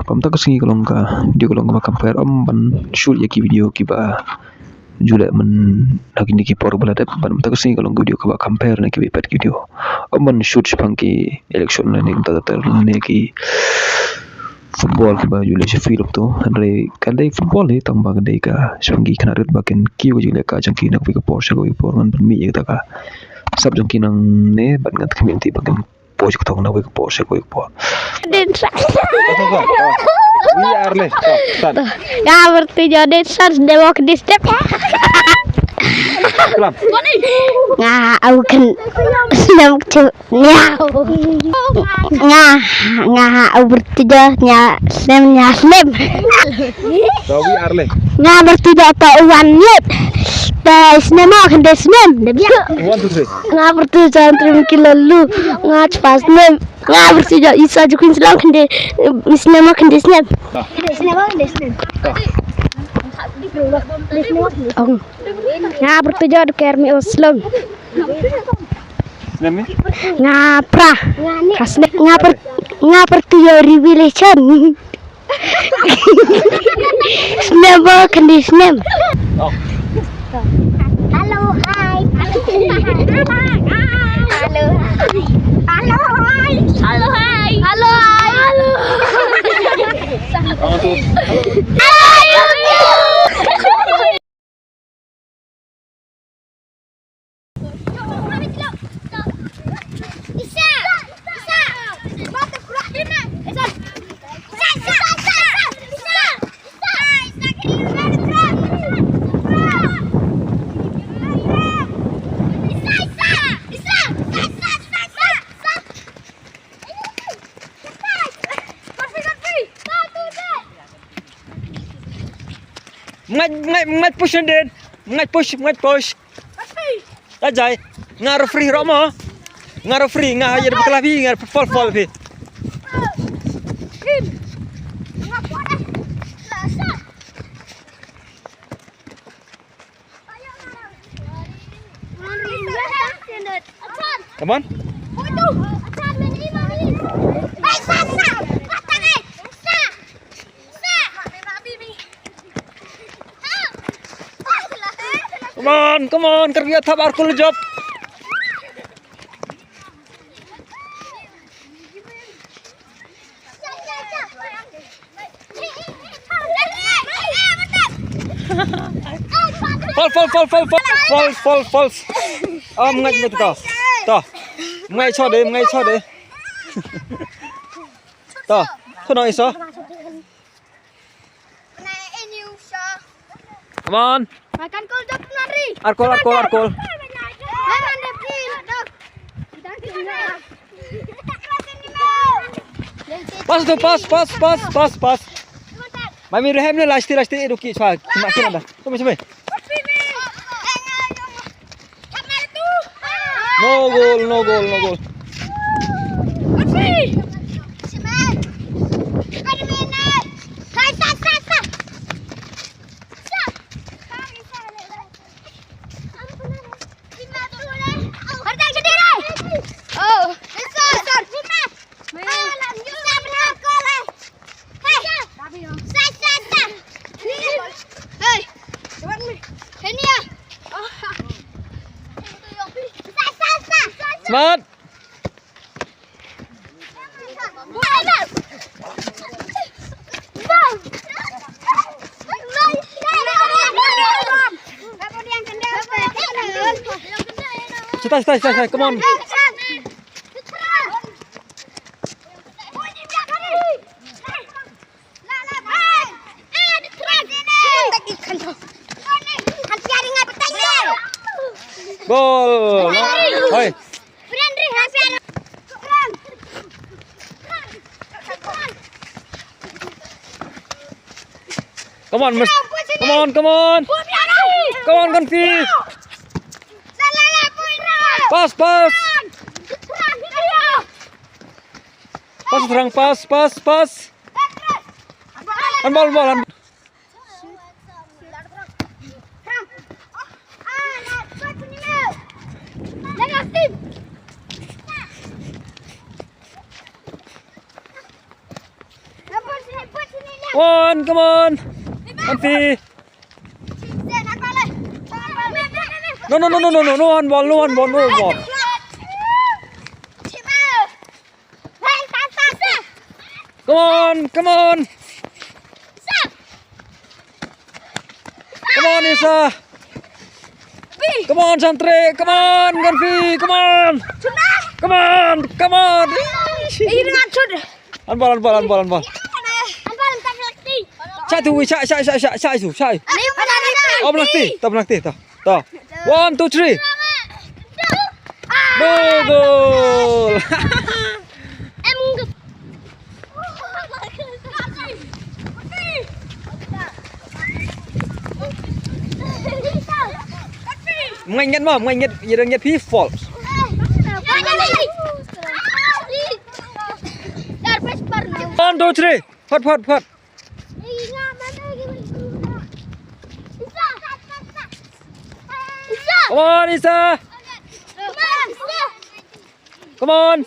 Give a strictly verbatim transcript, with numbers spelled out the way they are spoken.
Pam ta ka sngi ka long ka video ka long kaba compare, ym ban shoot ïa ki video kiba ju leh myn ha kine ki por ba la dep, ban mynta ka sngi ka long ka video kaba compare ne kiba peit ki video. Ym ban shoot shaphang ki election ne kumta ter ter ne ki football kiba ju leh sha field to. Hynrei ka dei football hi tang ba ka dei ka shaphang ki khynnah rit ba kin kiew ka jingleh ka jong ki na kawei ka por sha kawei ka por, ngan pynmih ïa kata ka sap jong ki nangne bad ngan khmih lynti ba kin poi sha ka thong na kawei ka por sha kawei ka por. Din sa. Wi ar le. Start. Nga pyrtuit ïa din sa, snem ma khyndai snem. Klam. Nga au khyndai snem tu. Nga. Nga, nga au pyrtuit ïa snem, ïa snem. To wi ar le. Nga pyrtuit ïa to wan ïet. Te snem ma khyndai snem. One, two, three. Nga pyrtuit ïa snem ki la lu. Nga chpa snem. Nga pyrtuit ïa Isa ju Queensland khyndai, eh, snem ma khyndai snem. Ah. Snem ma khyndai snem. Ah. Ong. Nga pyrtuit ïa Kermi Oslong. Snem ni? Nga pra. Pra snem. Nga pyr-, nga pyrtuit ïa Revelation. Snem ma khyndai snem. Oh. Hello, hi. Hello, hi. Hello, hi. Hello, hi. Hello, hi. Hello. Hello, hi. Mngai, mngai, mngai push na den. Mngai push, mngai push. Ajai. Nga referee romo. Nga referee, nga ïa bakla phi, nga foul, foul phi. Come on. Come on, come on, kyrpad thap ar kul jop. Foul, foul, foul, foul, foul. Foul, foul, foul. Ah, mngai, mngai to. To. Mngai chot de, mngai chot de. To. Kono iso. Come on. Ar kol, ar kol, ar kol. Pass tu, pass, pass, pass, pass, pass. Mai mi rehem ne lasti, lasti, ruki, chwa. Chuma, chuma da. Chuma, chuma. No goal, no goal, no goal. Smart. Stay, stay, stay, stay. Come on. Goal. Hoi. Come on, miss. Come on, come on. Come on, Konfi. Pass, pass. Pass, Trang, pass, pass, pass. Handball, handball, handball. Come on, come on. Anfi. No, no, no, no, no, no, no handball, no handball, no handball. Come on, come on. Come on, Isa. Come on, Santri. Come on, Ganfi. Come on. Come on, come on. Handball, handball, handball, handball. Shah tu, shah, shah, shah, shah, shah tu, shah. Oh, penalti, ta penalti, ta, ta. One, two, three. No goal. Mngai ngiat mo, mngai ngiat, ïa dang ngiat phi false. One, two, three. Phot, phot, phot. Come on, Isa. Come on.